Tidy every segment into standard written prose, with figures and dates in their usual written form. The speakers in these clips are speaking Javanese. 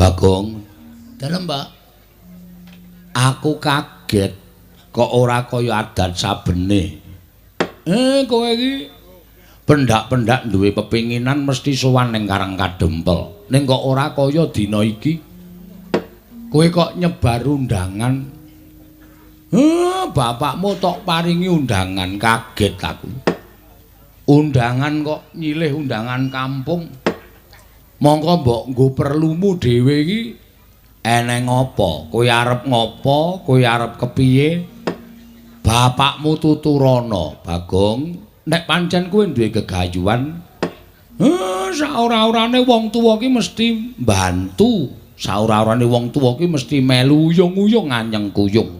Bagong, dalem, Pak. Aku kaget kok ora kaya adat sabene. Kowe iki pendak-pendak duwe pepinginan mesti sowan ning Karang Kadempel. Ning kok ora kaya dina iki. Kowe kok nyebar undangan. Bapakmu tok paringi undangan, kaget aku. Undangan kok nyilih undangan kampung. Mongko mbok nggo perlumu dhewe iki eneng apa? Kowe arep ngopo? Kowe arep kepiye? Bapakmu tuturana, Bagong. Nek pancen kowe duwe gegayuhan, saora-orane wong tuwa ki mesti mbantu. Saora-orane wong tuwa ki mesti melu uyung-uyung anyeng kuyung.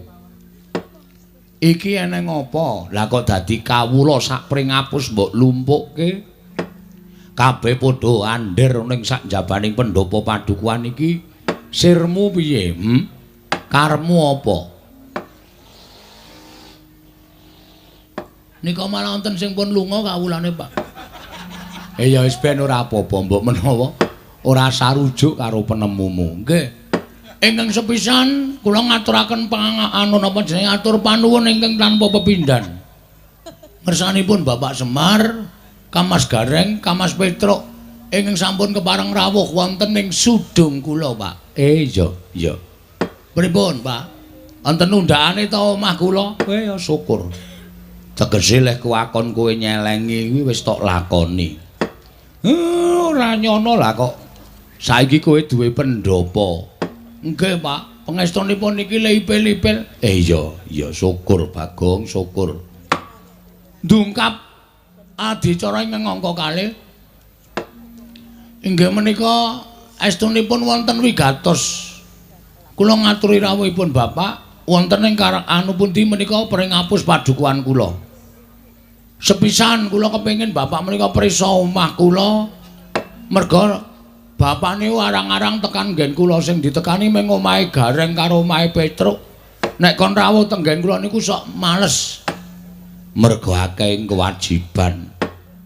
Iki eneng apa? Lah kok dadi kawula sak pringapus mbok lumpukke? Kabeh padha andher ning sak njabaning pendopo padukuhan iki. Sirmu piye? Karepmu apa? Nika malah wonten sing pun lunga kawulane, Pak. Ya wis ben ora apa-apa, mbok menawa ora sarujuk karo penemumu. Nggih. Ingkang sepisan kula ngaturaken anu napa jenenge atur panuwun ingkang tanpa pepindhan. Ngersanipun Bapak Semar, Kamas Gareng, Kamas Petruk ingkang sampun kepareng rawuh wonten ing sudung kula, Pak. Iya, iya. Pripun, Pak? Wonten undhakane ta omah kula? Ya syukur. Tegese leh kuwakon kowe nyelengi kuwi wis tok lakoni. Ora nyono lah kok. Saiki kowe duwe pendopo. Nggih, Pak. Pangestunipun niki lipil-lipil. Iya, iya syukur Bagong, syukur. Ndungkap adicara ingkang angka kalih. Inggih menika estunipun wonten wigatos. Kula ngaturi rawuhipun Bapak wonten ing karang anu pundi menika pringapus padukuhan kula. Sepisan kula kepengin Bapak menika prisa omah kula. Merga bapak niku arang-arang tekan nggen kula sing ditekani mung omahe Gareng karo omahe Petruk. Nek kon rawuh teng nggen kula niku sok males. Merga akeh kewajiban.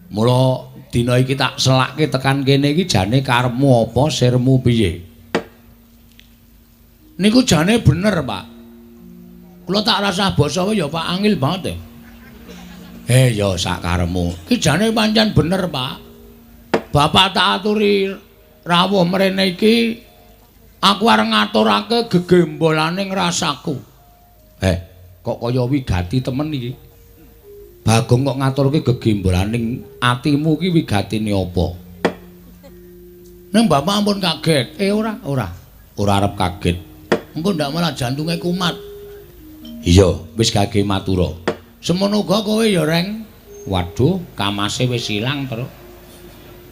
Mula dina iki tak selake tekan kene iki jane karepmu apa, sirmu piye? Niku jane bener, Pak. Kula tak rasah basa ya Pak, angil banget. Ya sak karepmu. Iki jane pancen bener, Pak. Bapak tak aturi rawuh mrene iki aku arep ngaturake gegembolane rasaku. Kok kaya wigati temen iki? Bagong kok ngaturke gegembolaning atimu iki wigatine apa? Ning bapak ampun kaget. Ora, ora. Ora arep kaget. Engko ndak malah jantunge kumat. Iya, wis gage matura. Semono uga kowe ya, Reng. Waduh, kamase wis ilang, Tru.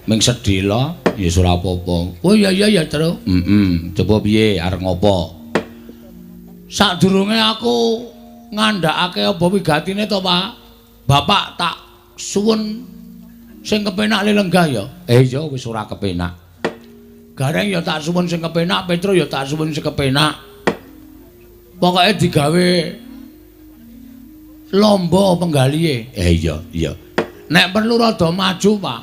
Ming sedhela, ya ora apa-apa. Oh iya iya ya, Tru. Heeh, coba piye arep ngopo? Sadurunge aku ngandhakake apa wigatine to, Pak? Bapak tak suwun sing kepenak lenggah ya. Iya wis ora kepenak. Gareng ya tak suwun sing kepenak, Petro ya tak suwun sing kepenak. Pokoke digawe lomba penggalihe. Iya, iya. Nek perlu rada maju, Pak.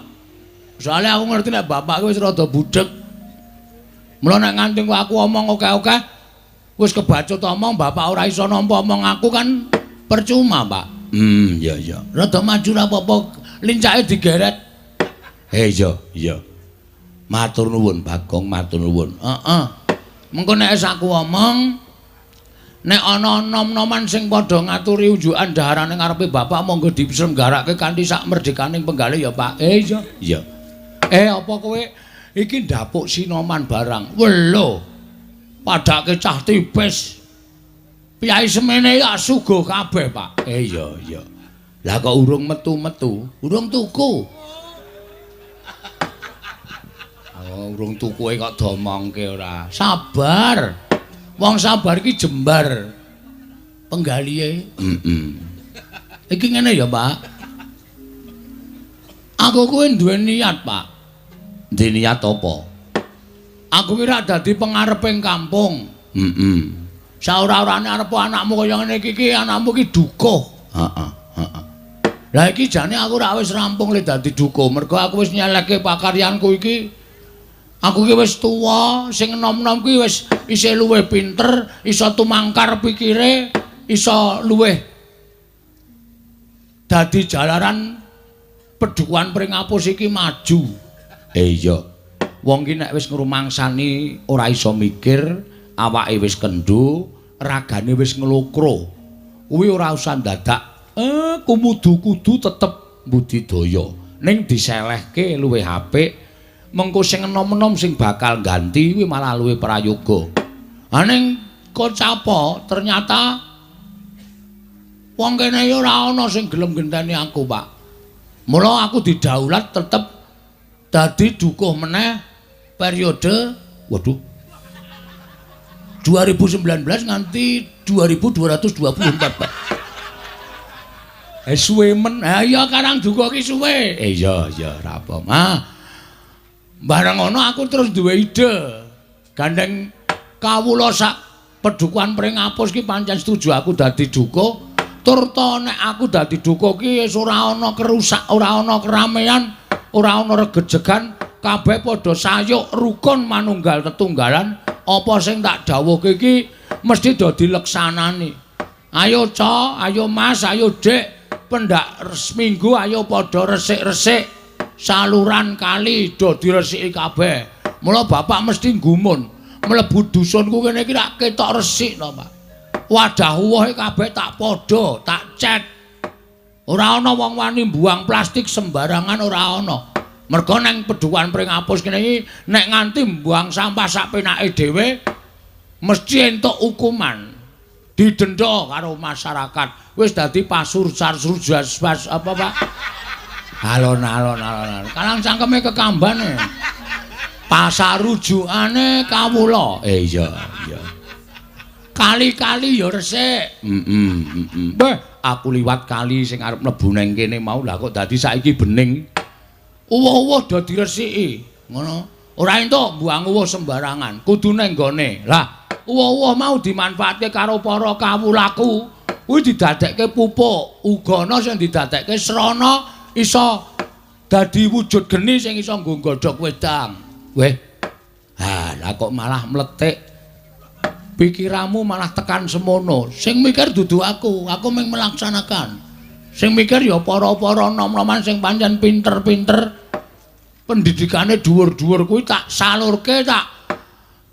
Soale aku ngerti nek bapak wis rada budheg. Mula nek nganti aku omong akeh-akeh wis kebacut omong bapak ora iso nampa omong aku kan percuma, Pak. Iya iya. Rada maju ra apa-apa, lincake digeret. Iya, iya. Matur nuwun Bagong, matur nuwun. Heeh. Mengko nek wis aku omong, nek ana nom-noman sing padha ngaturi unjukan daharane ngarepe bapak monggo diselenggarake kanthi sak merdekaning penggalih ya, Pak. Iya, iya. Apa kowe iki ndapuk sinoman barang? Welo. Padake cah tipis. Piyai semene ya suguh kabeh, Pak. Iya, iya. Lah kok urung metu-metu? Urung tuku. Oh, urung tukuke kok domongke ora. Sabar. Wong sabar iki jembar penggalihe. Heeh. Iki ngene ya, Pak. Aku kuwi duwe niat, Pak. Duwe niat apa? Aku kira dadi pengareping kampung. Heeh. Saora-orane arep anakmu kaya ngene iki, iki anakmu iki dukuh. Heeh, heeh. Lah iki jane aku ora wis rampung le dadi dukuh, mergo aku wis nyelehke pakaryanku iki. Aku ki wis tuwa, sing enom-enom ki wis isih luwih pinter, iso tumangkar pikire, iso luwih dadi jalaran pedukuhan Pringapus iki maju. Iya. Wong ki nek wis ngrumangsani ora iso mikir, awake wis kendho, ragane wis nglokro. Kuwi ora usah dadak kumudu-kudu tetep budidaya. Ning diselehke luwih apik. Mengko sing enom-enom sing bakal ganti kuwi malah luwih prayoga. Ha ning kocapa ternyata wong kene ya ora ana sing gelem genteni aku, Pak. Mula aku didaulat tetep dadi dukuh meneh periode waduh 2019 nganti 2224, Pak. Suwe men. Ha iya karang dukuh ki suwe. Iya iya ora apa. Ah. Bareng ngono aku terus duwe ide. Gandeng kawula sak pedukuhan Pringapus ki pancen setuju aku dadi dukuh. Tur to nek aku dadi dukuh ki wis ora ana kerusak, ora ana keramaian, ora ana regejegan, kabeh padha sayuk rukun manunggal tetunggalan. Apa sing tak dawuhke iki mesti do dileksanani. Ayo Ca, ayo Mas, ayo Dik, pendak seminggu ayo padha resik-resik saluran kali do diresiki kabeh. Mula bapak mesti gumun, mlebu dusunku kene iki rak ketok resik to, Pak. Wadah uwohe kabeh tak padha, tak cet. Ora ana wong wani mbuang plastik sembarangan ora ana. Merga nang pedukuhan Pringapus kene iki nek nganti mbuang sampah sak penake dhewe mesti entuk hukuman. Didenda karo masyarakat. Wis dadi pasur sarsurjas pas apa, Pak? Alon-alon alon. Kalang cangkeme kekambane. Pasarujukane kawula. Iya, iya. Kali-kali ya resik. Heeh, heeh. Beh, aku liwat kali sing arep mlebu nang kene mau lah kok dadi saiki bening. Uwuh-uwuh do diresiki. Ngono. Ora entuk mbuang uwuh sembarangan, kudu nang nggone. Lah, uwuh-uwuh mau dimanfaatke karo para kawulaku. Kuwi didadekke pupuk, uga ana sing didadekke srana iso dadi wujud geni sing iso nggo nggodhog wedang. Weh. Ha, lah kok malah mletik. Pikiranmu malah tekan semono. Sing mikir dudu aku, aku mung melaksanakan. Sing mikir ya para-para nom-noman sing pancen pinter-pinter, pendidikane dhuwur-dhuwur kuwi tak salurke, tak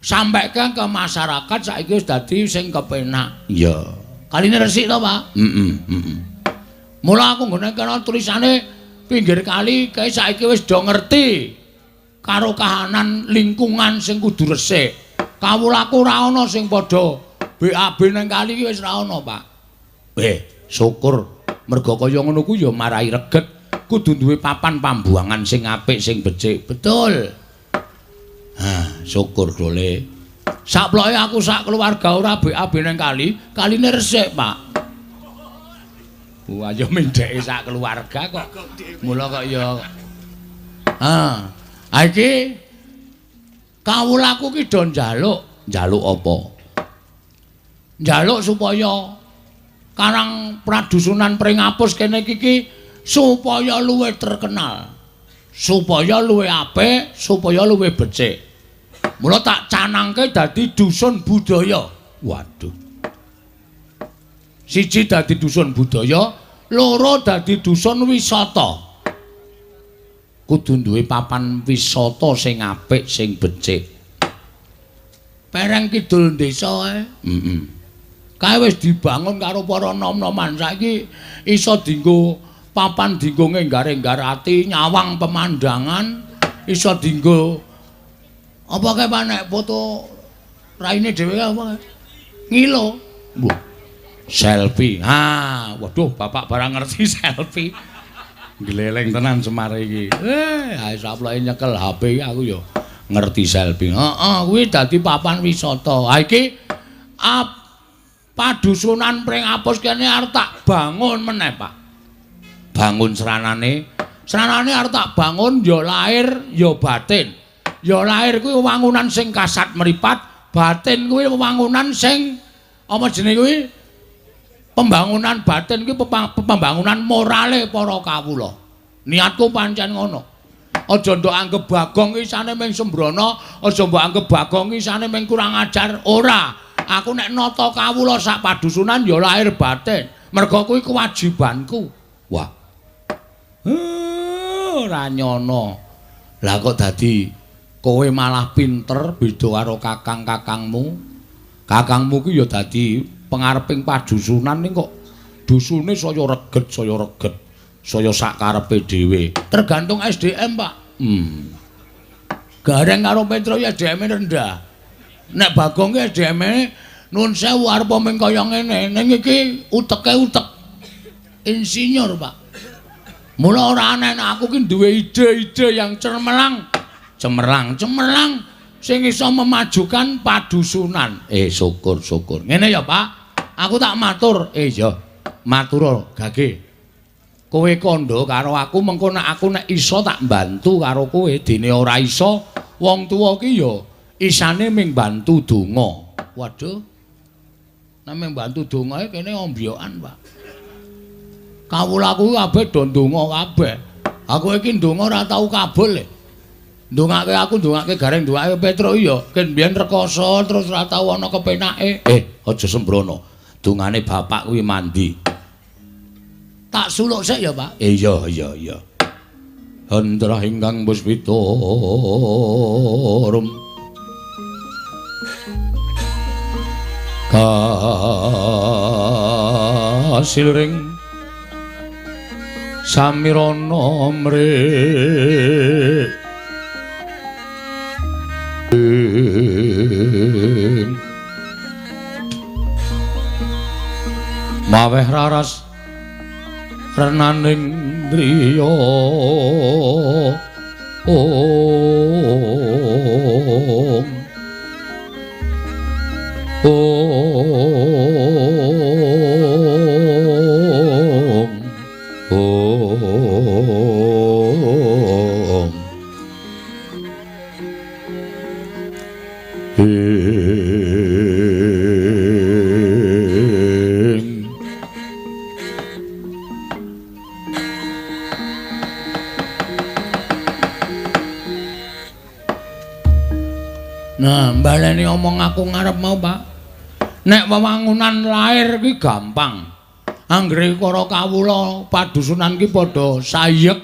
sampaike ke masyarakat saiki wis dadi sing kepenak. Iya. Kaline resik to, Pak? Heeh, heeh. Mula aku nggone kana tulisane pinggir kali kae saiki wis do ngerti karo kahanan lingkungan sing kudu resik. Kawulaku ora ana sing padha BAB nang kali iki wis ora ana, Pak. Syukur. Merga kaya ngono ku ya marai reget. Kudu duwe papan pambuangan sing apik sing becik. Betul. Ha, syukur dole. Saploke aku sak keluarga ora BAB nang kali, kaline resik, Pak. Wah, ya mendheke sak keluarga kok. Mula kok ya. Ha, iki kawulaku ki do njaluk, njaluk apa? Njaluk supaya karang pradusunan Pringapus kene iki supaya luwih terkenal, supaya luwih apik, supaya luwih becik. Mula tak canangke dadi dusun budaya. Waduh. Siji dadi dusun budaya, loro dadi dusun wisata. Kudu duwe papan wisata sing apik, sing becik. Pereng kidul desa ae. Heeh. Kae wis dibangun karo para nom-noman. Saiki iso dienggo papan dienggo ngenggar-enggar ati, nyawang pemandangan, iso dienggo apa kae Pak nek foto raine dhewe apa kae? Ngilo. Wah. Selfie. Ha, waduh bapak barang ngerti selfie. Gleleng tenan Semar iki. Ae saploke nyekel HP aku ya ngerti selfie. Heeh, kuwi dadi papan wisata. Ha iki padusunan Pringapus kene arep tak bangun meneh, Pak. Bangun sranane. Sranane arep tak bangun ya lahir ya batin. Ya lahir kuwi wangunan sing kasat mripat, batin kuwi wangunan sing apa jenenge kuwi? Pembangunan batin kuwi pembangunan morale para kawula. Niatku pancen ngono. Aja ndok anggep Bagong isane ming sembrono, aja mbok anggep Bagong isane ming kurang ajar. Ora. Aku nek nata kawula sak padusunan ya lahir batin. Merga kuwi kewajibanku. Wah. Ora nyono. Lah kok dadi kowe malah pinter beda karo kakang-kakangmu. Kakangmu ki ya dadi pengareping padusunan ning kok dusune saya reget, saya reget. Saya sak karepe dhewe. Tergantung SDM, Pak. Gareng karo Petro ya SDM-e rendah. Nek Bagong ki SDM-e nuwun sewu arep ming kaya ngene, ning iki uteke utek insinyur, Pak. Mula ora aneh nek aku ki duwe ide-ide yang cemerlang. Cemerlang, cemerlang sing iso memajukan padusunan. Syukur, syukur. Ngene ya, Pak. Aku tak matur. Iya. Matur gage. Kowe kandha karo aku mengko nek aku nek iso tak bantu karo kowe, dene ora iso wong tuwa ki ya isane ming bantu donga. Waduh. Nek ming bantu dongae kene ombyokan, Pak. Kawulaku kabeh do ndonga kabeh. Aku iki ndonga ora tau kabul. Ndongake aku ndongake Gareng ndongake Petro ya ken biyen rekoso terus ora tau ana kepenake. Aja sembrono. Dongane bapak kuwi mandi. Tak suluk sik ya, Pak. Iya, iya, iya. Hendra ingkang puspita rum kasilring samirana mrih maweh raras renaning driya ong ong ong Nah, baleni omong aku ngarep mau, Pak. Nek wewangunan lair ki gampang. Anggere para kawula padusunan ki padha sayek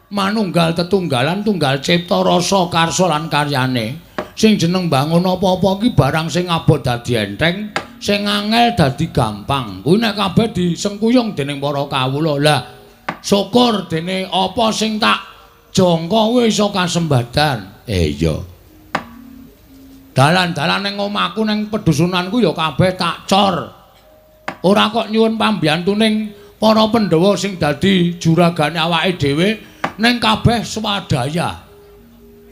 manunggal tetunggalan tunggal cipta rasa karsa lan karyane. Sing jeneng bangun apa-apa ki barang sing abot dadi enteng, sing angel dadi gampang. Kuwi nek kabeh disengkuyung dening para kawula. Lah, syukur dene apa sing tak jangka kuwi iso kasembadan. Iya. Dalan-dalan ning omahku ning pedusunanku ya kabeh tak cor. Ora kok nyuwun pambiyantu ning para Pandhawa sing dadi juragane awake dhewe ning kabeh swadaya.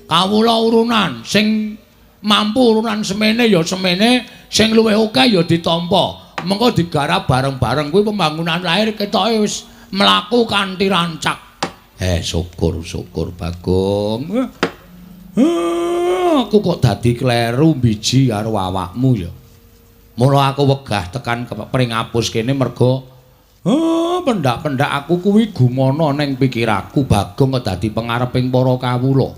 Kawula urunan sing mampu urunan semene ya semene, sing luwih akeh ya ditampa. Mengko digarap bareng-bareng kuwi pembangunan lahir ketoke wis mlaku kanthi rancak. Syukur syukur Bagong. Aku kok dadi kleru mbiji karo awakmu ya. Mula aku wegah tekan pringapus kene merga pendak-pendak aku kuwi gumana ning pikiraku Bagong kok dadi pengareping para kawula.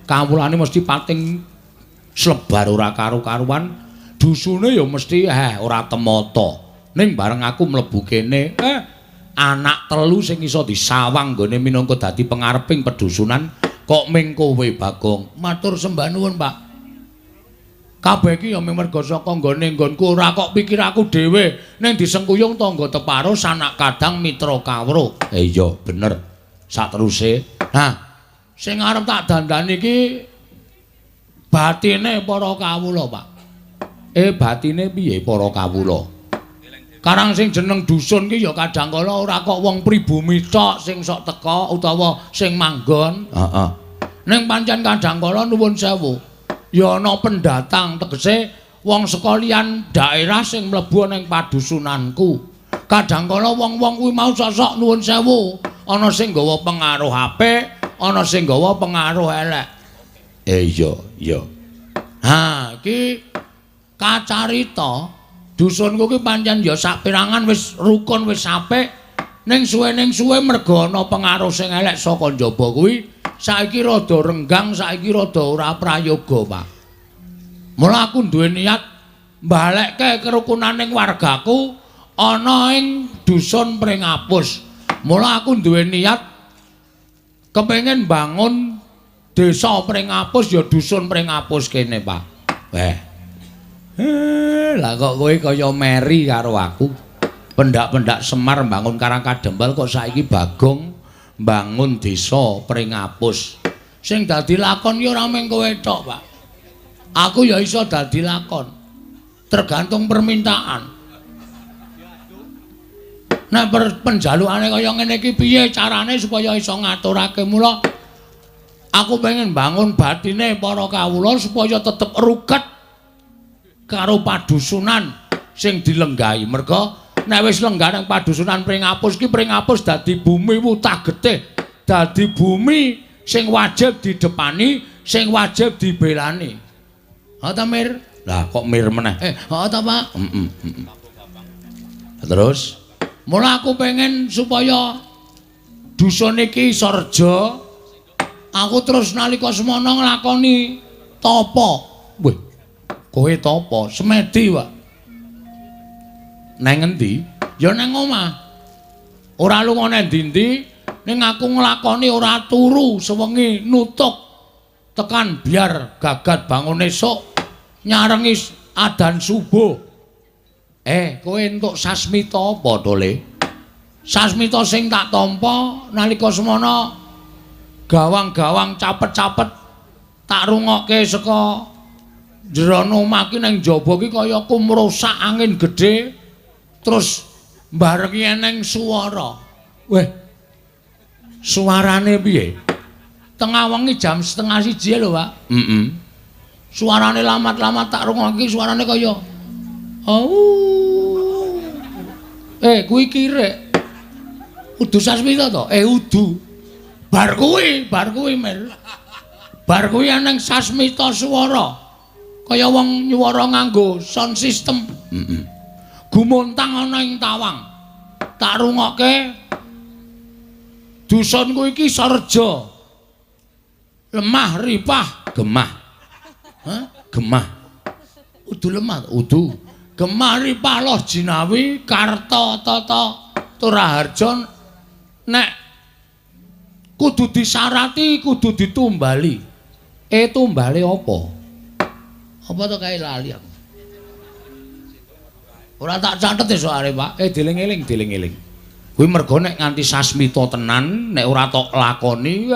Kawulane mesti pating slebar ora karu-karuan, dusune ya mesti ora temata. Ning bareng aku mlebu kene, anak telu sing iso disawang nggone minangka dadi pengareping pedusunan kok ming kowe Bagong. Matur sembah nuwun, Pak. Kabeh iki ya ming merga saka nggone nggonku ora kok pikiraku dhewe ning disengkuyung tangga teparo sanak kadang mitra kawruh. Iya bener. Sateruse, nah sing arep tak dandani iki batine para kawula, Pak. Batine piye para kawula? Karang sing jeneng dusun ki ya kadang kala ora kok wong pribumi tok sing sok teka utawa sing manggon. Heeh. Ning pancen kadang kala nuwun sewu, ya ana pendatang tegese wong sekalian daerah sing mlebu ning padusunanku. Kadang kala wong-wong kuwi mau sosok nuwun sewu, ana sing nggawa pengaruh apik, ana sing nggawa pengaruh elek. Iya, iya. Ha, iki kacarita dusunku ki pancen ya saperangan wis rukun wis apik, Ning suwe merga ana pengaruh sing elek saka njaba kuwi, saiki rada renggang, saiki rada ora prayoga, Pak. Mula aku duwe niat mbalekke kerukunaning wargaku ana ing dusun Pringapus. Mula aku duwe niat kepengin bangun desa Pringapus ya dusun Pringapus kene, Pak. Weh. Lah kok kowe kaya meri karo aku. Pendak-pendak Semar mbangun Karang Kadempel kok saiki Bagong mbangun desa Pringapus. Sing dadi lakon ya ora mung kowe tok, Pak. Aku ya iso dadi lakon. Tergantung permintaan. Nek penjalukane kaya ngene iki piye carane supaya iso ngaturake? Mula aku pengen bangun batine para kawula supaya tetep ruket karo padusunan sing dilenggahi. Merga nek wis lenggah nang padusunan Pringapus ki, Pringapus dadi bumi wutah getih, dadi bumi sing wajib didepani, sing wajib dibelani. Ha ta, Mir? Lah kok Mir meneh? Ha ta, Pak? Heeh. Terus mula aku pengen supaya dusun iki iso reja. Aku terus nalika semono nglakoni tapa. Wih. Kowe tapa? Semedi, Pak. Neng endi? Ya neng omah. Ora lunga nang ndi-ndi, ning aku nglakoni ora turu sewengi nutuk tekan biar gagat bangun esuk nyarengi adan subuh. Kowe entuk sasmita apa to, Le? Sasmita sing tak tampa nalika semono gawang-gawang capet-capet tak rungokke saka jero omah ki nang jaba ki kaya kumrusak angin gedhe terus barengi eneng suara. Weh. Suarane piye? Tengah wengi jam 12.30 lho, Pak. Heeh. Suarane lamat-lamat tak rungokke suarane kaya au. Kuwi kirek. Udu sasmita to? Udu. Bar kuwi Mir. Bar kuwi eneng sasmita swara. Kaya wong nyuwara nganggo sound system. Heeh. Gumontang ana ing tawang. Tak rungokke dusunku iki sarja. Lemah ripah gemah. Hah? Gemah. Udu lemah, udu. Gemah ripah loh jinawi karta tata turaharja nek kudu disarati kudu ditumbali. Tumbale apa? Apa to kae lali aku. Ora tak catet soalé, Pak. Dieling-eling, dieling-eling. Kuwi mergo nek nganti sasmita tenan, nek ora tok lakoni,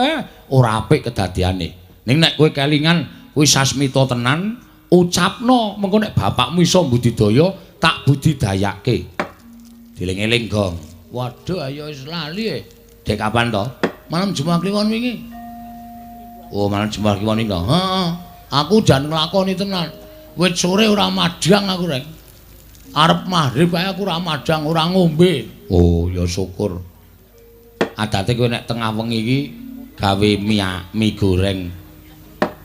ora apik kedadiane. Ning nek kowe kelingan kuwi sasmita tenan, ucapno mengko nek bapakmu iso mbudidaya, tak budidayake. Dieling-eling, Gong. Waduh, ayo wis lali e. Dek kapan to? Malam Jumat Kliwon wingi. Oh, malam Jumat Kliwon wingi to. Heeh. Aku jan nglakoni tenan. Wit sore ora madhang aku, Rek. Arep maghrib kae aku ora madhang, ora ngombe. Oh, ya syukur. Adate kowe nek tengah wengi iki gawe mie goreng.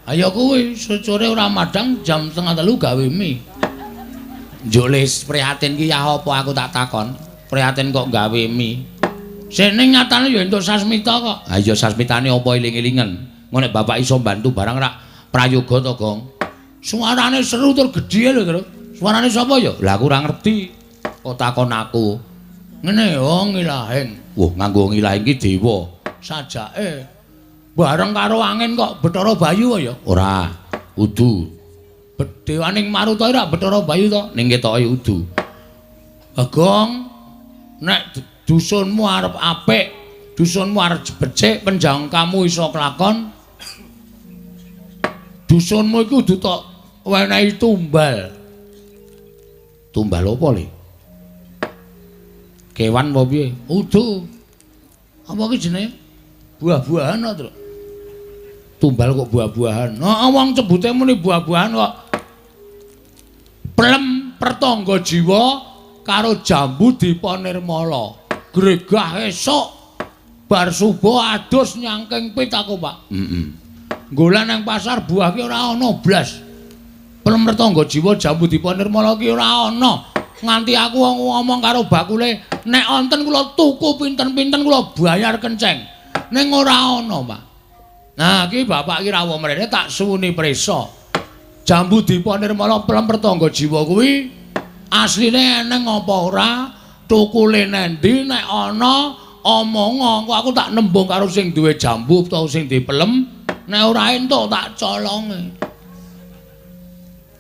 Ayo kuwi sore ora madhang jam 2:30 gawe mie. Njuk les prihatin ki ya apa aku tak takon. Prihatin kok gawe mie. Sene nyatane ya entuk sasmita kok. Ha iya sasmitane apa eling-elingen. Engko nek bapak iso bantu barang rak prayoga to, Gong. Suarane seru tur gedhe lho, Tru. Suarane sapa ya? Lah aku ora ngerti. Kok takon aku. Ngene yo ngilahing. Wah, nganggo ngilahing ki dewa. Sajake bareng karo angin kok Bathara Bayu ya? Ora, udu. Dewaning Maruta ora Bathara Bayu to? Ning ketoke udu. Bagong, nek dusunmu arep apik, dusunmu arep becik, penjangkamu iso kelakon. Dusunmu iku kudu tok wenehi tumbal. Tumbal apa, Le? Kewan apa piye? Udu. Apa ki jenenge? Buah-buahan kok, Truk. Tumbal kok buah-buahan. Heeh, wong cebute muni buah-buahan kok. Plem pertangga jiwa karo jambu dipa nirmala. Gregah esuk bar subuh adus nyangking pit aku, Pak. Heeh. Golek nang pasar buah ki ora ana blas. Plem pertangga jiwa jambu dipa nirmala ki ora ana. Nganti aku ngomong karo bakule Nek wonten kula tuku pinten-pinten kula bayar kenceng. Ning ora ana, Pak. Nah, iki bapak iki rawuh mrene tak suwuni prisa. Jambu Dipa Nirmala Pelem Pertangga Jiwa kuwi asline eneng apa ora? Tukule nendi nek ana omonga kok aku tak nembung karo sing duwe jambu utawa sing duwe pelem, nek ora entuk tak colonge.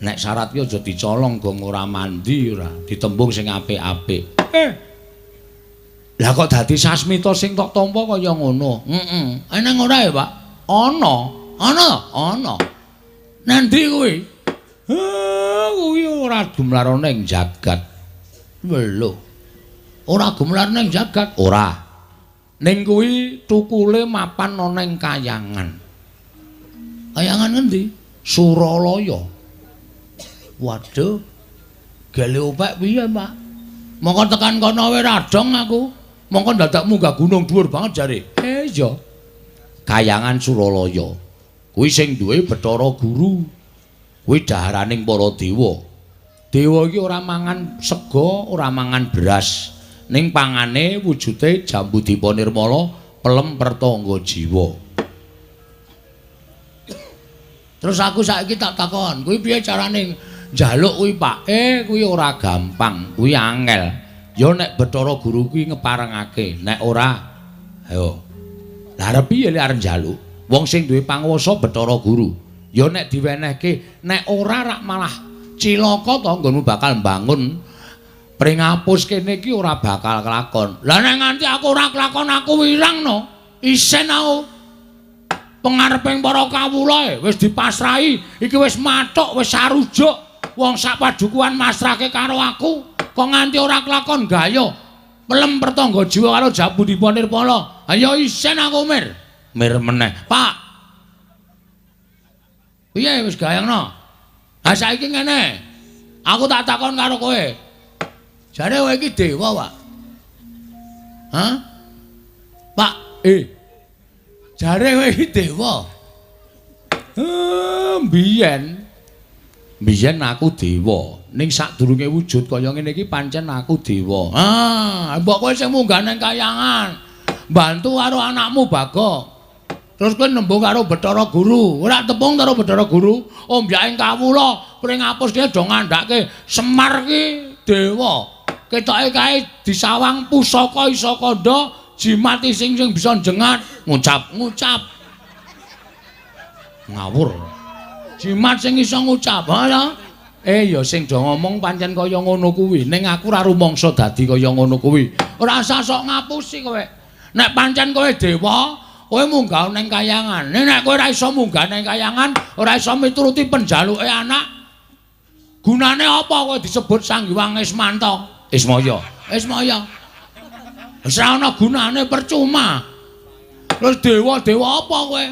Nek syarat ki aja dicolong gong ora mandi ora, ditembung sing apik-apik. Lah kok dadi sasmita sing tok tampa kaya ngono? Heeh. Eneng ora ya, Pak? Ana. Ana? Ana. Nandi kuwi? Kuwi ora gumlar ning jagat. Lho. Ora gumlar ning jagat? Ora. Ning kuwi tukule mapan ana ning kayangan. Kayangan ngendi? Suralaya. Waduh. Gele opek piye, Pak? Mongko tekan kono wae radong aku. Mongko dadak munggah gunung dhuwur banget jare. Iya. Kayangan Suralaya. Kuwi sing duwe Bathara Guru. Kuwi daharaning para dewa. Dewa iki ora mangan sega, ora mangan beras. Ning pangane wujude Jambu Dipa Nirmala, Pelem Pertangga Jiwa. Terus aku saiki tak takon, kuwi piye carane njaluk kuwi, Pak? Kuwi ora gampang, kuwi angel. Ya nek Bathara Guru kuwi ngeparengake, nek ora ayo. Lah arep piye lek arep njaluk? Wong sing duwe panguwasa Bathara Guru. Ya nek diwenehke, nek ora rak malah cilaka to nggonmu bakal mbangun pringapus kene iki ora bakal kelakon. Lah nek nganti aku ora kelakon aku wirang no. Isen aku. Pengareping para kawula wis dipasrahi, iki wis mathuk, wis sarujuk. Wong sak padukuhan masrahke karo aku, kok nganti ora kelakon gaya. Pelem Pertangga Jiwa karo Jambu Dipa Nirmala. Ayo isen aku mir. Mir meneh. Pak. Piye wis gayangno? Ha saiki ngene. Aku tak takon karo kowe. Jare kowe iki dewa, Pak. Hah? Pak, Jare kowe iki dewa. Biyen. Biyen aku dewa. Ning sadurunge wujud kaya ngene iki pancen aku dewa. Ah, mbok kowe sing munggah nang kayangan. Bantu karo anakmu Bagong. Terus kowe nembung karo Bathara Guru. Ora tepung karo Bathara Guru. Ombyaking kawula pring apus ki do ngandhake Semar ki dewa. Ketoke kae disawang pusaka isa kandha jimat sing sing bisa njengat, ngucap-ngucap. Ngawur. Jimat sing iso ngucap, ha? Ya sing do ngomong pancen kaya ngono kuwi. Ning aku ora rumangsa dadi kaya ngono kuwi. Ora usah sok ngapusi kowe. Nek pancen kowe dewa, kowe munggah ning kayangan. Ning nek kowe ora iso munggah ning kayangan, ora iso mituruti penjaluke anak, gunane apa kowe disebut Sang Hyang Ismanta? Ismaya. Ismaya. Wis ora ana gunane, percuma. Terus dewa-dewa apa kowe?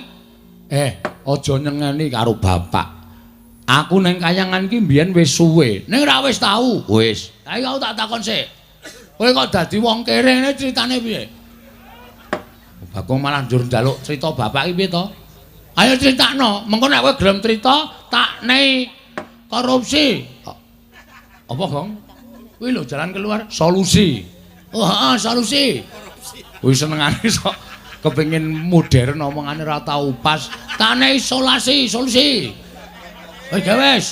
Aja nyengeni karo bapak. Aku ning kayangan iki mbiyen wis suwe. Ning ora wis tau. Wis. Saiki aku tak takon sik. Kowe kok dadi wong kere ngene critane piye? Bagong malah njur njaluk crita bapak iki piye to? Ayo critakno. Mengko nek kowe gelem crita tak nei korupsi. Apa, Gong? Kuwi lho jalan keluar solusi. Oh, heeh, solusi. Kuwi senengane sok kepengin modern omongane ora tau pas. Tak nei isolasi, solusi. Wis wis.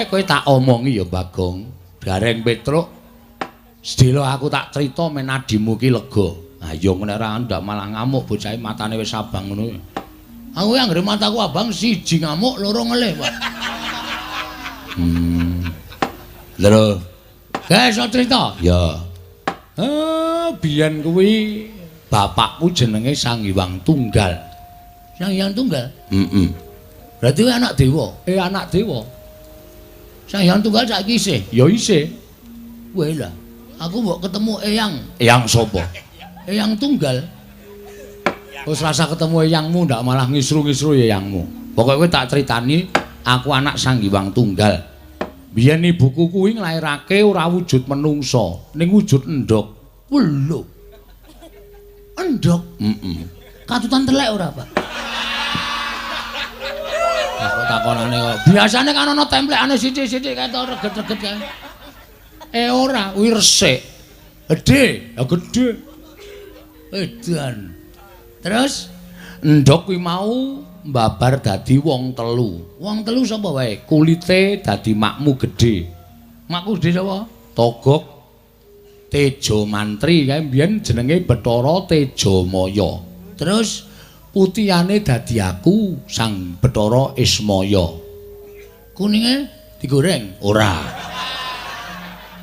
Kowe tak omongi ya, Bagong. Gareng Petruk. Sedelo aku tak crita men adimu ki lega. Ayo nek ora ndak malah ngamuk bocahe matane wis abang ngono. Aku anggere mataku abang siji ngamuk, loro ngelih, Pak. Lho. Guys, iso crita? Ya. Biyen kuwi bapakku jenenge Sang Hyang Tunggal. Sang Hyang Tunggal? Heeh. Berarti kowe anak dewa? Anak dewa. Sang Hyang Tunggal saiki isih? Ya isih. Weh lah, aku mbok ketemu Eyang. Eyang sapa? Eyang Tunggal. Wis rasa ketemu eyangmu ndak malah ngisru-ngisru eyangmu. Pokoke kowe tak critani, aku anak Sang Hyang Tunggal. Biyen ibuku kuwi nglairake ora wujud menungsa, ning wujud endhog. Lho. Endhog? Heeh. Katutan telek ora, Pak? Aku takonane kok. Biasane kan ana templekane sithik-sithik kae to reget-reget kae. Ora, kuwi resik. Gedhe, ya gedhe. Edan. Terus endhog kuwi mau mbabar dadi wong telu. Wong telu sapa wae? Kulite dadi makmu gedhe. Makmu gedhe sapa? Togok Tejo Mantri kae mbiyen jenenge Bathara Tejamaya. Terus putihane dadi aku Sang Bathara Ismaya. Kuninge digoreng? Ora.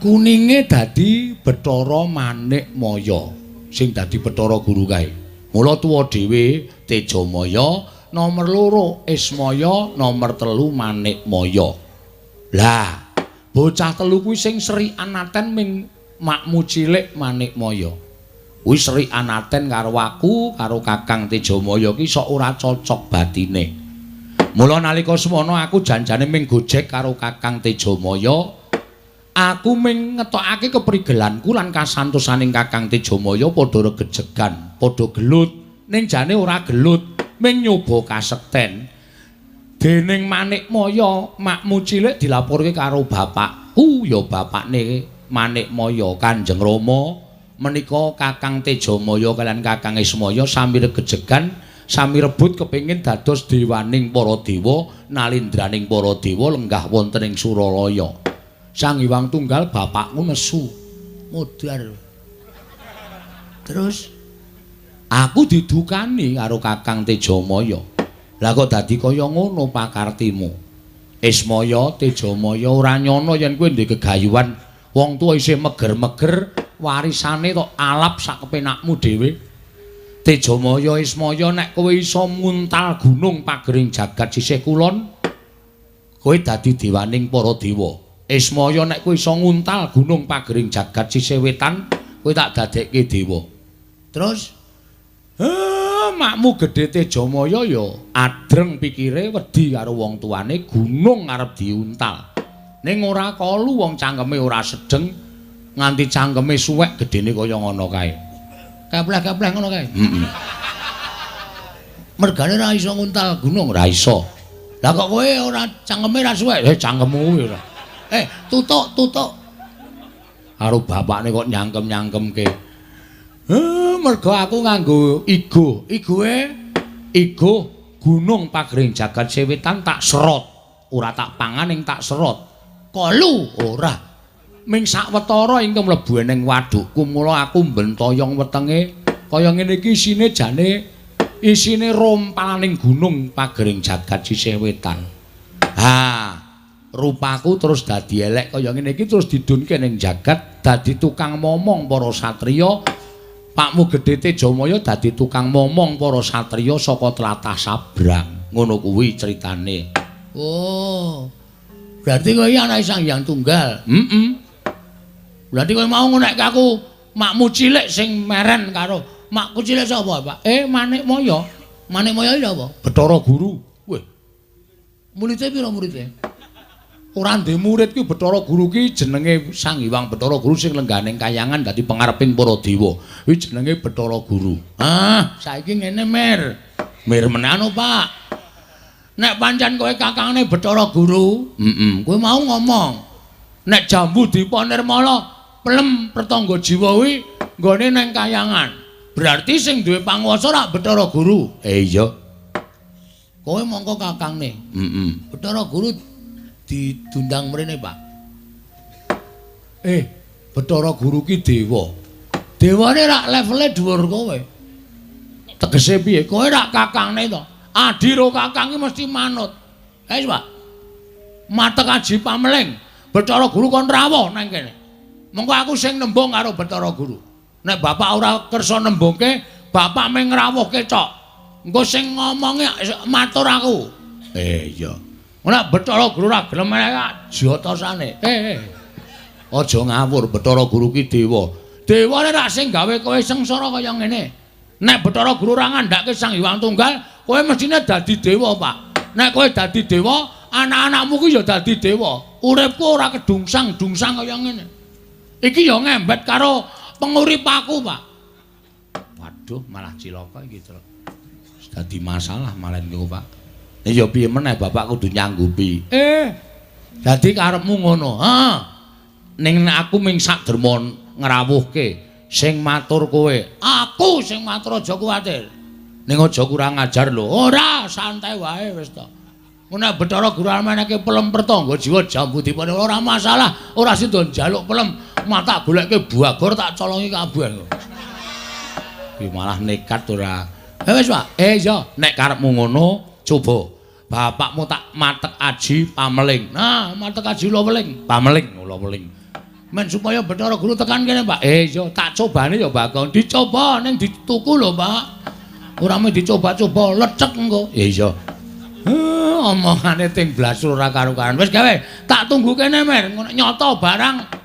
Kuninge dadi Bathara Manikmaya sing dadi Bathara Guru kae. Mula tuwa dhewe Tejamaya, nomor 2 Ismaya, nomor 3 Manikmaya. Lah, bocah telu kuwi sing seri anaten ming makmu cilik Manikmaya. Kuwi seri anaten karo aku, karo Kakang Tejamaya ki sok ora cocok batine. Mula nalika semono aku janjane ming gojek karo Kakang Tejamaya. Aku ming ngetokake keprigelanku lan kasantosaning Kakang Tejamaya padha regejegan, padha gelut. Ning jane ora gelut, ming nyoba kasekten. Dening Manikmaya, makmu cilik dilaporke karo bapakku, ya bapakne Manikmaya, Kanjeng Rama. Menika Kakang Tejamaya kaliyan Kakang Ismaya sami regejegan, sami rebut kepengin dados dewaning para dewa, nalindraning para dewa lenggah wonten ing Suralaya. Sang Hyang Tunggal bapakmu nesu modar. Terus aku didukani karo Kakang Tejamaya. Lah kok dadi kaya ngono pakartimu? Ismaya, Tejamaya ora nyono yen kowe ndek gegayuhan wong tuwa isih meger-meger warisane tok alap sak kepenakmu dhewe. Tejamaya, Ismaya nek kowe iso muntal gunung pagering jagat sisih kulon, kowe dadi dewaning para dewa. Ismaya nek kowe iso nguntal gunung pagering jagat sisih wetan, kowe tak dadekke dewa. Terus makmu gedhe Tejamaya ya adreng pikire wedi karo wong tuane, gunung arep diuntal. Ning ora kalu wong cangkeme ora sedeng, nganti cangkeme suwek gedene kaya ngono kae. Kepleh-kepleh ngono kae. Heeh. Mergane ora iso nguntal gunung, ora iso. Lah kok kowe ora cangkeme ora suwek? Cangkemmu kuwi ora. Tutuk, tutuk. Karo bapakne kok nyangkem-nyangkemke. Mergo aku nganggo igo. Igoe igo gunung pagering jagat sewetan tak serot. Ora tak pangan ning tak serot. Kolu ora. Ming sawetara ingkang mlebu ning wadukku mula aku mbentoyong wetenge kaya ngene iki isine jane isine rompalaning gunung pagering jagat sisih wetan. Ha, rupaku terus dadi elek kaya ngene iki terus didunke ning jagat dadi tukang momong para satriya. Pakmu gedhe Tejamaya dadi tukang momong para satriya saka tlatah Sabrang. Ngono kuwi critane. Oh. Berarti kowe anake Sang Hyang Tunggal. Heeh. Berarti kowe mau ngonekke aku makmu cilik sing meren karo makku cilik sapa, Pak? Manikmaya. Manikmaya iki sapa? Bathara Guru. Weh. Murite pira murite? Ora ndek murid ki Bathara Guru ki jenenge Sang Hyang Bathara Guru sing lenggah ning kayangan dadi pengareping para dewa. Kuwi jenenge Bathara Guru. Ah, saiki ngene Mir. Mir menano, Pak. Nek pancen kowe kakangne Bathara Guru, heeh, kowe mau ngomong. Nek jambu dipa nirmala pelem pertangga jiwa kuwi nggone nang kayangan. Berarti sing duwe panguwasa rak Bathara Guru. Iya. Kowe mongko kakangne. Heeh. Bathara Guru didundang mrene, Pak. Bathara Guru ki dewa. Dewane rak levele dhuwur kowe. Tegese piye? Kowe rak kakangne to. Adi ro kakang ki mesti manut. Wis, Pak. Matek aji pameling. Bathara Guru kon rawuh nang kene. Mengko aku sing nembung karo Bathara Guru. Nek bapak ora kersa nembungke, bapak mung ngrawuhke cok. Engko sing ngomongi matur aku. Iya. Nek Bathara Guru ora gelem jotosane. Aja ngawur, Bathara Guru ki dewa. Dewane rak sing gawe kowe sengsara kaya ngene. Nek Bathara Guru ora ngandhake Sang Hyang Tunggal, kowe mestine dadi dewa, Pak. Nek kowe dadi dewa, anak-anakmu ki ya dadi dewa. Uripku ora kedungsang-dungsang kaya ngene. Iki ya ngembet karo pengurip aku, Pak. Waduh, malah cilaka iki, Tru. Dadi masalah malah niku, Pak. Ya piye meneh bapak kudu nyanggupi. Dadi karepmu ngono. Ha. Ning aku ming sak derma Ngrawuhke sing matur kowe. Aku sing matur, aja kuwatir. Ning aja kurang ajar lho. Ora, santai wae wis to. Nek Bathara Guru meneke pelem pertangga jiwa jambu dipane ora masalah, ora sida njaluk pelem, mata golekke buagor tak colongi kabeh. Ki malah nekat ora. Eh wis, Pak. Eh iya, nek karepmu ngono, coba. Bapakmu tak matek aji pameling. Nah, matek aji ula weling, pameling ula weling. Men supaya Bathara Guru tekan kene, Pak. Eh iya, tak cobane ya, Bagong. Dicoba ning dituku lho, Pak. Ora mung dicoba-coba, lecek engko. Iya. Omongane ting blas ora karu-karuan. Wis gawe, tak tunggu kene, Mer. Ngono nyata barang.